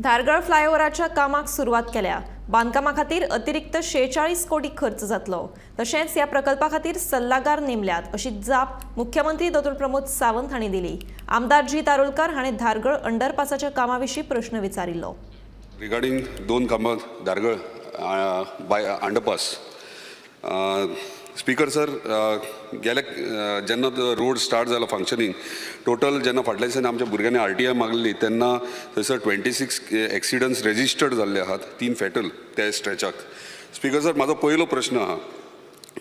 धारगळ फ्लायओव्हराच्या कामाक सुरवात केल्या. बांदकामा खातीर अतिरिक्त 46 कोटी खर्च जातलो. तशेंच ह्या प्रकल्पा खातीर सल्लागार नेमल्यात अशी जाप मुख्यमंत्री डॉ प्रमोद सावंत हांणी दिली. आमदार जीत आरोलकार हांणी धारगळ अंडरपासाच्या कामा विशीं प्रश्न विचारिल्लो. रिगार्डिंग दोन कामां धारगळ बाय अंडरपास. स्पीकर सर, गेल्या जेन्ना रोड स्टार्ट जालो फंक्शनींग टोटल जेन्ना फाटल्या दिसांनी आमच्या भुरग्यांनी RTI मागली तेन्ना थंयसर 26 एक्सिडंट्स रजिस्टर्ड जाल्ले आहात, 3 फेटल त्या स्ट्रेचाक. स्पीकर सर, म्हाजो पयलो प्रश्न आहा,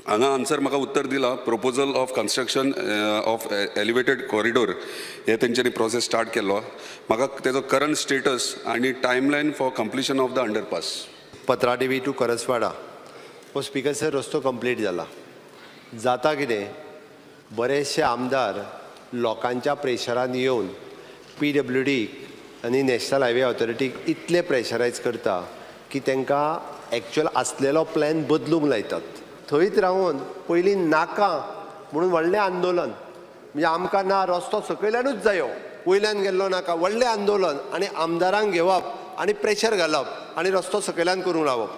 हांगा आन्सर म्हाका उत्तर दिला proposal of construction of elevated corridor हे तेंच्यांनी प्रोसेस स्टार्ट केल्लो. म्हाका तेजो करंट स्टेटस आनी timeline for completion of the underpass. Patradevi to Karaswada हो स्पीकर सर रस्तो कंप्लीट जाला. जाता कितें, बरेचशे आमदार लोकांच्या प्रेशरान येवन PWD आनी नॅशनल हायवे ऑथॉरिटीक इतले प्रेशरायज करता की तांकां एक्चुअल आसलेलो प्लॅन बदलूंक लायतात. थंयच रावन पयलीं नाका म्हणून व्हडलें आंदोलन, म्हणजे आमकां ना रस्तो सकयल्यानूच जायो, वयल्यान गेल्लो नाका, व्हडलें आंदोलन आनी आमदारांक घेवप आनी प्रेशर घालप आनी रस्तो सकयल्यान करूंक लावप.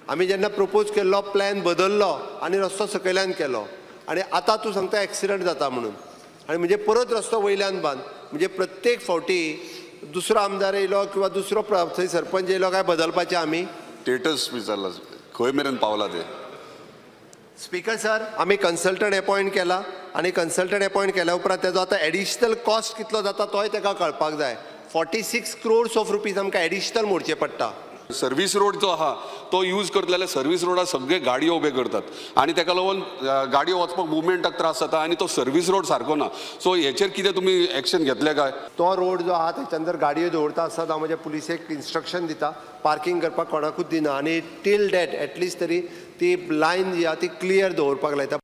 आमी जेन्ना प्रपोज केल्लो प्लॅन बदललो आनी रस्तो सकयल्यान केलो आनी आतां तूं सांगता एक्सिडंट जाता म्हणून, आनी म्हणजे परत रस्तो वयल्यान बांद. म्हणजे प्रत्येक फावटी दुसरो आमदार येयलो किंवा दुसरो थंय सरपंच येयलो काय बदलपाचें आमी. स्टेटस विचारला खंय मेरेन पावला ते. स्पीकर सर, आमी कन्सल्टंट एपॉयंट केला आनी कन्सल्टंट एपॉयंट केल्या उपरांत तेजो आतां एडिशनल कॉस्ट कितलो जाता तोय ताका कळपाक जाय. 46 crores of rupees आमकां एडिशनल मोडचे पडटा. सर्वीस रोड जो आहा तो यूज करतले जाल्यार सर्वीस रोडार सगळे गाडयो उबे करतात आनी तेका लागून गाडयो वचपाक मुवमेंटाक त्रास जाता आनी तो सर्वीस रोड सारको ना. सो हेचेर कितें तुमी एक्शन घेतले काय? तो रोड जो आहा तेच्या जर गाडयो दवरता आसतना हांव म्हज्या पुलिसेक इन्स्ट्रक्शन दिता पार्किंग करपाक कोणाकूच दिना आनी टील that at least तरी ती लायन जी आहा ती क्लियर दवरपाक लायता.